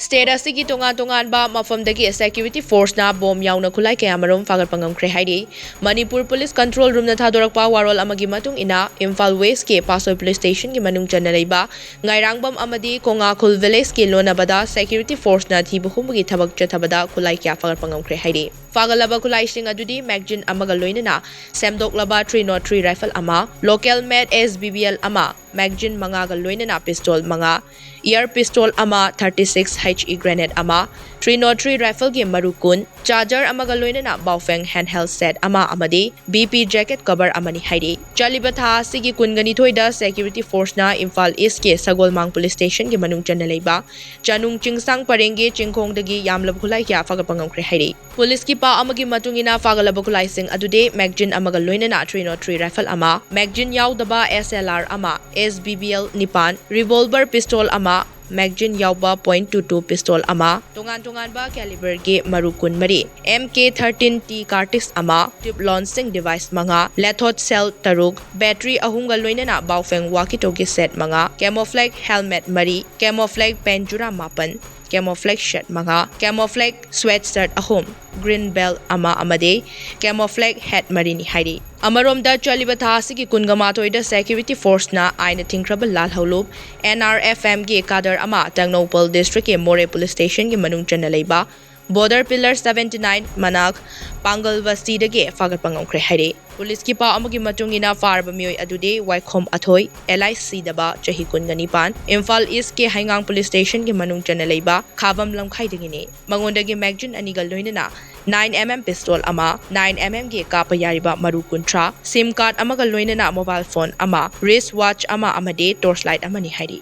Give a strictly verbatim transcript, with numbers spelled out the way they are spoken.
State ꯑꯁꯤꯒꯤ ꯇꯣꯉꯥꯟ ꯇꯣꯉꯥꯟꯕ ꯃꯐꯝꯗꯒꯤ security forceꯅ ꯕꯣꯝ ꯌꯥꯎꯅ ꯈꯨꯠꯂꯥꯏ ꯀꯌꯥꯃꯔꯨꯝ ꯐꯥꯒꯠꯄ ꯉꯝꯈ꯭ꯔꯦ ꯍꯥꯏꯔꯤ꯫ ꯃꯅꯤꯄꯨꯔ Police Control Roomꯅ ꯊꯥꯗꯣꯔꯛꯄ ꯋꯥꯔꯣꯜ ꯑꯃꯒꯤ ꯃꯇꯨꯡ ꯏꯟꯅ, ꯏꯝꯐꯥꯜ Westꯀꯤ ꯄꯥꯠꯁꯣꯏ Police Stationꯒꯤ ꯃꯅꯨꯡ ꯆꯟꯅ ꯂꯩꯕ ꯉꯥꯏꯔꯥꯡꯕꯝ ꯑꯃꯗꯤ ꯀꯣꯉꯥꯈꯨꯜ Villageꯀꯤ ꯂꯣꯟꯅꯕꯗ security forceꯅ ꯊꯤꯕ ꯍꯨꯝꯕꯒꯤ ꯊꯕꯛ ꯆꯠꯊꯕꯗ ꯈꯨꯠꯂꯥꯏ ꯀꯌꯥ ꯐꯥꯒꯠꯄ ꯉꯝꯈ꯭ꯔꯦ ꯍꯥꯏꯔꯤ꯫ ꯐꯥꯒꯠꯂꯕ ꯈꯨꯠꯂꯥꯏꯁꯤꯡ ꯑꯗꯨꯗꯤ magazine ꯑꯃꯒ ꯂꯣꯏꯅꯅ ꯁꯦꯝꯗꯣꯛꯂꯕ three nought three rifle ꯑꯃ, local made SBBL ꯑꯃ, magazine ꯃꯉꯥꯒ ꯂꯣꯏꯅꯅ pistol ꯃꯉꯥ, air pistol ꯑꯃ, thirty six HE grenade ꯑꯃ, three nought three rifleꯒꯤ ꯃꯔꯨ ꯀꯨꯟ, charger ꯑꯃꯒ ꯂꯣꯏꯅꯅ Baofeng handheld set ꯑꯃ ꯑꯃꯗꯤ BP jacket cover ꯑꯃꯅꯤ ꯍꯥꯏꯔꯤ꯫ ꯆꯠꯂꯤꯕ ꯊꯥ ꯑꯁꯤꯒꯤ ꯀꯨꯟꯒꯅꯤꯊꯣꯏꯗ security forceꯅ ꯏꯝꯐꯥꯜ Eastꯀꯤ ꯁꯒꯣꯜꯃꯥꯡ Police Stationꯒꯤ ꯃꯅꯨꯡ ꯆꯟꯅ ꯂꯩꯕ ꯆꯅꯨꯡ ꯆꯤꯡꯁꯥꯡ ꯄꯔꯦꯡꯒꯤ ꯆꯤꯡꯈꯣꯡꯗꯒꯤ ꯌꯥꯝꯂꯕ ꯈꯨꯠꯂꯥꯏ ꯀꯌꯥ ꯐꯥꯒꯠꯄ ꯉꯝꯈ꯭ꯔꯦ ꯍꯥꯏꯔꯤ꯫ Policeꯀꯤ ꯄꯥꯎ ꯑꯃꯒꯤ ꯃꯇꯨꯡ ꯏꯟꯅ, ꯐꯥꯒꯠꯂꯕ ꯈꯨꯠꯂꯥꯏꯁꯤꯡ ꯑꯗꯨꯗꯤ magazine ꯑꯃꯒ ꯂꯣꯏꯅꯅ three nought three rifle ꯑꯃ, magazine ꯌꯥꯎꯗꯕ SLR ꯑꯃ, SBBL ꯅꯤꯄꯥꯟ, revolver pistol ꯑꯃ, magazine ꯌꯥꯎꯕ point two two pistol ꯑꯃ, ꯇꯣꯉꯥꯟ ꯇꯣꯉꯥꯟꯕ caliberꯒꯤ ꯃꯔꯨ ꯀꯨꯟꯃꯔꯤ, MK thirteen T cartridge ꯑꯃ, tube launching device ꯃꯉꯥ, Lethot shell ꯇꯔꯨꯛ, battery ꯑꯍꯨꯝꯒ ꯂꯣꯏꯅꯅ Baofeng walkie talkie set ꯃꯉꯥ, camouflage helmet ꯃꯔꯤ, camouflage pant ꯖꯨꯔꯥ ꯃꯥꯄꯟ, camouflage shirt ꯃꯉꯥ, camouflage sweatshirt ꯑꯍꯨꯝ, green belt ꯑꯃ ꯑꯃꯗꯤ camouflage hat ꯃꯔꯤꯅꯤ ꯍꯥꯏꯔꯤ꯫ ꯑꯃꯔꯣꯝꯗ, ꯆꯠꯂꯤꯕ ꯊꯥ ꯑꯁꯤꯒꯤ ꯀꯨꯟꯒ ꯃꯥꯊꯣꯏꯗ security forceꯅ ꯑꯥꯏꯟꯅ ꯊꯤꯡꯈ꯭ꯔꯕ ꯂꯥꯜꯍꯧꯂꯨꯞ NRFMꯒꯤ cadre ꯑꯃ ꯇꯦꯡꯅꯧꯄꯜ Districtꯀꯤ ꯃꯣꯔꯦ Police Stationꯒꯤ ꯃꯅꯨꯡ ꯆꯟꯅ ꯂꯩꯕ border pillar seventy nine ꯃꯅꯥꯛ ꯄꯥꯡꯒꯜ ꯕꯁꯇꯤꯗꯒꯤ ꯐꯥꯒꯠꯄ ꯉꯝꯈ꯭ꯔꯦ ꯍꯥꯏꯔꯤ꯫ Policeꯀꯤ ꯄꯥꯎ ꯑꯃꯒꯤ ꯃꯇꯨꯡ ꯏꯟꯅ, ꯐꯥꯔꯕ ꯃꯤꯑꯣꯏ ꯑꯗꯨꯗꯤ ꯋꯥꯏꯈꯣꯝ ꯑꯊꯣꯏ, alias ꯁꯤꯗꯕ, ꯆꯍꯤ ꯀꯨꯟꯒ ꯅꯤꯄꯥꯟ, ꯏꯝꯐꯥꯜ Eastꯀꯤ ꯍꯩꯉꯥꯡ Police Stationꯒꯤ ꯃꯅꯨꯡ ꯆꯟꯅ ꯂꯩꯕ ꯈꯥꯕꯝ ꯂꯝꯈꯥꯏꯗꯒꯤꯅꯤ꯫ ꯃꯉꯣꯟꯗꯒꯤ magazine ꯑꯅꯤꯒ ꯂꯣꯏꯅꯅ nine MM pistol ꯑꯃ, nine MMꯒꯤ ꯀꯥꯞꯄ ꯌꯥꯔꯤꯕ ꯃꯔꯨ ꯀꯨꯟꯊ꯭ꯔꯥ, SIM card ꯑꯃꯒ ꯂꯣꯏꯅꯅ mobile phone ꯑꯃ, wrist watch ꯑꯃ ꯑꯃꯗꯤ torch light ꯑꯃꯅꯤ ꯍꯥꯏꯔꯤ꯫